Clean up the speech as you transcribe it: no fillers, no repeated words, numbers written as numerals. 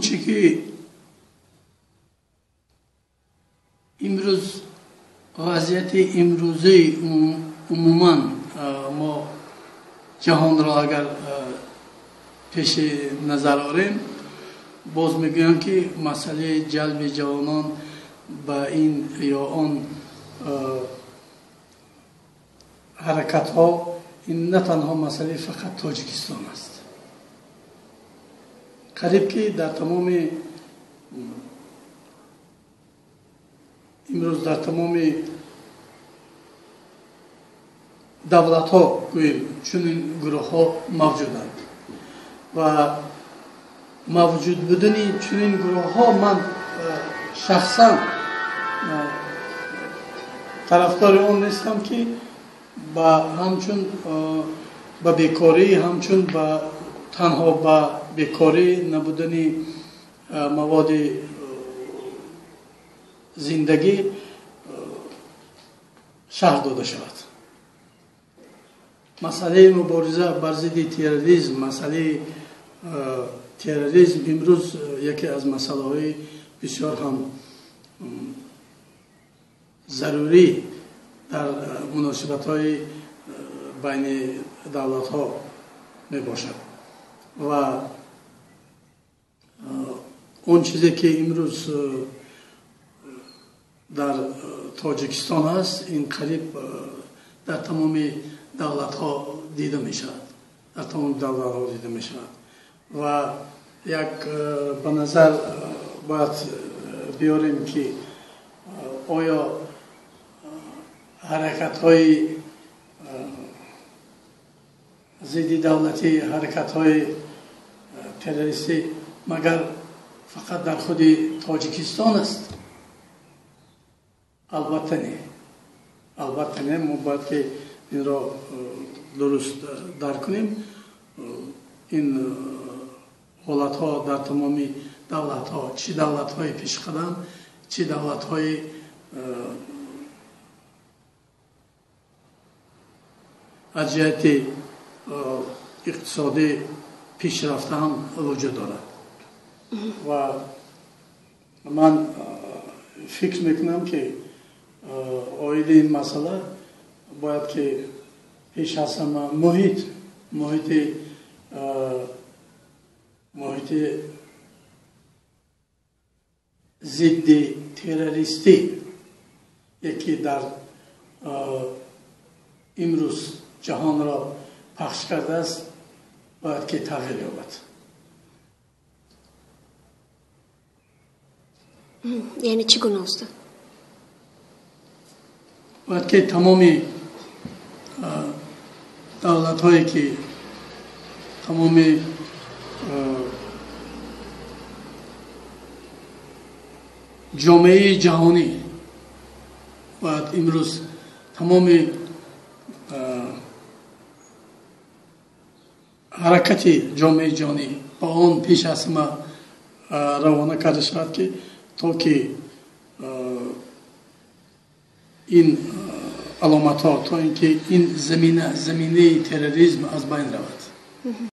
Он чи ки имрӯз, вазъияти имрӯзаи умуман мо ҷаҳонро агар пеши назар орем, боз мегӯям, ки масъалаи ҷалби ҷавонон ба ин ё он ҳаракатҳо, ин на танҳо масъалаи фақат Тоҷикистон аст. Қариб ки дар тамоми имрӯз дар тамоми давлатҳо, гӯем, чунин гурӯҳҳо мавҷуданд ва мавҷуд будани чунин гурӯҳҳо, ман шахсан тарафдори он нестам, ки ба ҳамчун ба бекорӣ, ҳамчун ба танҳо ба бекорӣ, набудани маводи зиндагӣ шарҳ дода шавад. Масъалаи мубориза бар зидди терроризм, масъалаи терроризм имрӯз яке аз масъалаҳои бисёр ҳам зарурӣ дар муносибатҳои байни давлатҳо мебошад ва он чизе ки имрӯз дар Тоҷикистон аст, ин қариб дар тамоми давлатҳо дида мешавад, дар тамоми давлатҳо дида мешавад. Ва як ба назар бояд биёрем, ки оё ҳаракатҳои зидди давлатӣ, ҳаракатҳои террористӣ магар фақат дар худи Тоҷикистон аст? Албатта не, албатта не. Мо бояд ки инро дуруст дарк кунем. Ин ҳолатҳо дар тамоми давлатҳо, чӣ давлатҳои пешқадам, чӣ давлатҳои аз ҷиҳати иқтисодӣ пешрафта ҳам вуҷуд дорад. Ва ман фикр мекунам, ки оиди ин масъала бояд ки пеш аз ҳама муҳити зидди террористӣ, яке дар имрӯз ҷаҳонро пахш кардааст, бояд ки тағйир ёбад. Яъне чӣ гуна, устод? Бояд ки тамоми давлатҳое ки тамоми ҷомеаи ҷаҳонӣ бояд имрӯз тамоми ҳаракати ҷомеаи ҷаҳонӣ ба он пеш аз ҳама равона карда шавад, ки то ки ин аломатҳо, то ин ки ин замина, заминаи терроризм аз байн равад.